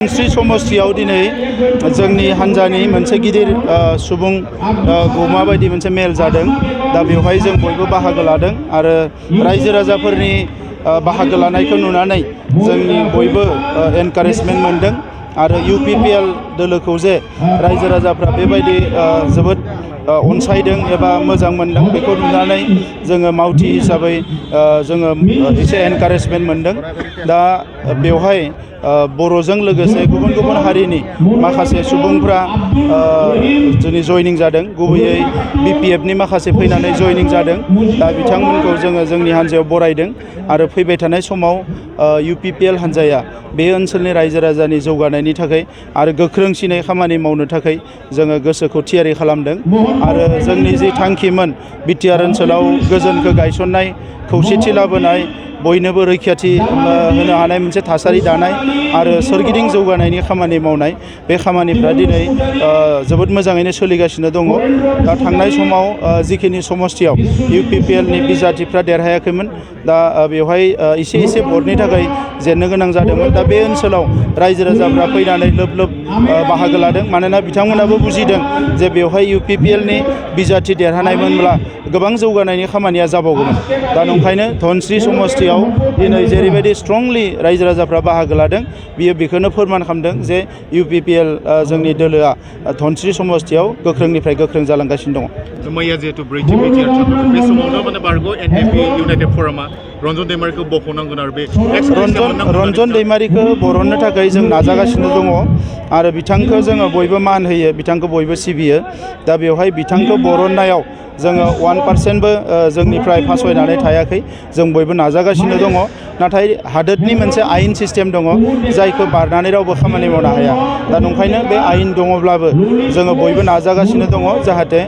श्री समस्थियाव दिनै जोंनि हान्जानि मोनसे गिदिर सुबुं गौमा बायदि मोनसे मेल जादों। दा बेवहाय जों बयबो बाहागो लादों आरो रायजो राजाफोरनि बाहागो लानायखौ नुनानै जोंनि बयबो एनकारेजमेन्ट मोनदों आरो UPPL दोलोखौ जे रायजो राजाफ्रा बेबायदि जोबोद अनसायदों एबा मोजां मोनदों बेखौ नुनानै जोङो मावथि हिसाबै जोङो एसे एनकारेजमेन्ट मोनदों। दा बेवहाय बर'जों लोगोसे गुबुन गुबुन हारिनि माखासे सुबुंफ्रा जोंनि जयनिं जादों, गुबैयै BPF नि माखासे फैनानै जयनिं जादों। दा बिथांमोनखौ जोङो जोंनि हान्जायाव बरायदों आरो फैबाय थानाय समाव UPPL हान्जाया बे ओनसोलनि रायजो राजानि जौगानायनि थाखाय आरो गोख्रोंसिनै खामानि मावनो थाखाय जोङो गोसोखौ थियारि खालामदों आरो जोंनि जि थांखिमोन BTR ओनसोलाव गोजोनखौ गायसननाय, खौसेथि लाबोनाय, बयनोबो रैखाथि होनो हानाय मोनसे थासारि दानाय आरो सोरगिदिं जौगानायनि खामानि मावनाय, बे खामानिफ्रा दिनै जोबोद मोजाङैनो सोलिगासिनो दङ। दा थांनाय समाव जिखिनि समस्थियाव UPPL नि बिजाथिफ्रा देरहायाखैमोन, दा बेवहाय एसे भटनि थाखाय जेननो गोनां जादोंमोन। दा बे ओनसोलाव रायजो राजाफ्रा फैनानै लोब बाहागो लादों, मानोना बिथांमोनाबो बुजिदों जे बेवहाय UPPL नि बिजाथि देरहानायमोनब्ला गोबां जौगानायनि खामानिया जाबावगौमोन। दा नंखायनो धनस्री समस्थियाव दिनै जेरैबायदि स्ट्रंलि रायजो राजाफ्रा बाहागो लादों, बियो बेखौनो फोरमान खालामदों जे UPPL जोंनि दोलोआ धनस्री समस्थियाव गोख्रोंनिफ्राय गोख्रों जालांगासिनो दङ। मैया जिहेतु ब्रैथि BTR जादों, बे समावनो माने बारग' NDP इउनाइटेड फरामा रन्जन दैमारिखौ बख'नांगोन आरो बे रन्जन दैमारिखौ बरननो थाखाय जों नाजागासिनो दङ आरो बिथांखौ जोङो बयबो मान होयो, बिथांखौ बयबो सिबियो। दा बेवहाय बिथांखौ बरननायाव जोङो 1%बो जोंनिफ्राय फासयनानै थायाखै, जों बयबो नाजागासिनो दङ। नाथाय हादोरनि मोनसे आयेन सिस्टेम दङ जायखौ बारनानै रावबो खामानि मावनो हाया। दा नंखायनो बे आयेन दङब्लाबो जोङो बयबो नाजागासिनो दङ जाहाथे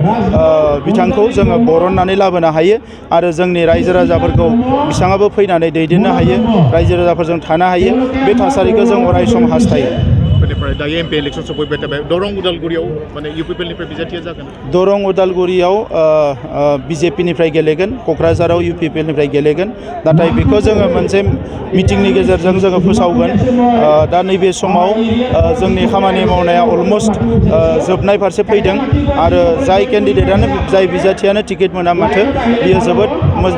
बिथांखौ जोङो बरननानै लाबोनो हायो आरो जोंनि रायजो राजाफोरखौ बिथाङाबो फैनानै दैदेननो हायो, रायजो राजाफोरजों थानो हायो, बे थासारिखौ जों अराय सम हास्थायो। बेनिफ्राय दायो MP इलेक्सन सफैबाय थाबाय, दरं उदालगुरियाव माने UPPL निफ्राय बिजाथिया जागोन? दरं उदालगुरियाव BJP निफ्राय गेलेगोन, क'क्राझाराव UPPL निफ्राय गेलेगोन। नाथाय बेखौ जोङो मोनसे मिटिंनि गेजेरजों जोङो फोसावगोन। दा नैबे समाव जोंनि खामानि मावनाया अलमस्ट जोबनाय फारसे फैदों आरो जाय केन्डिडेटआनो, जाय बिजाथियानो टिकेट मोना माथो, बियो जोबोद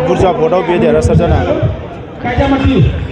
बुरजा भटआव बे देरहासार जानो हागोन।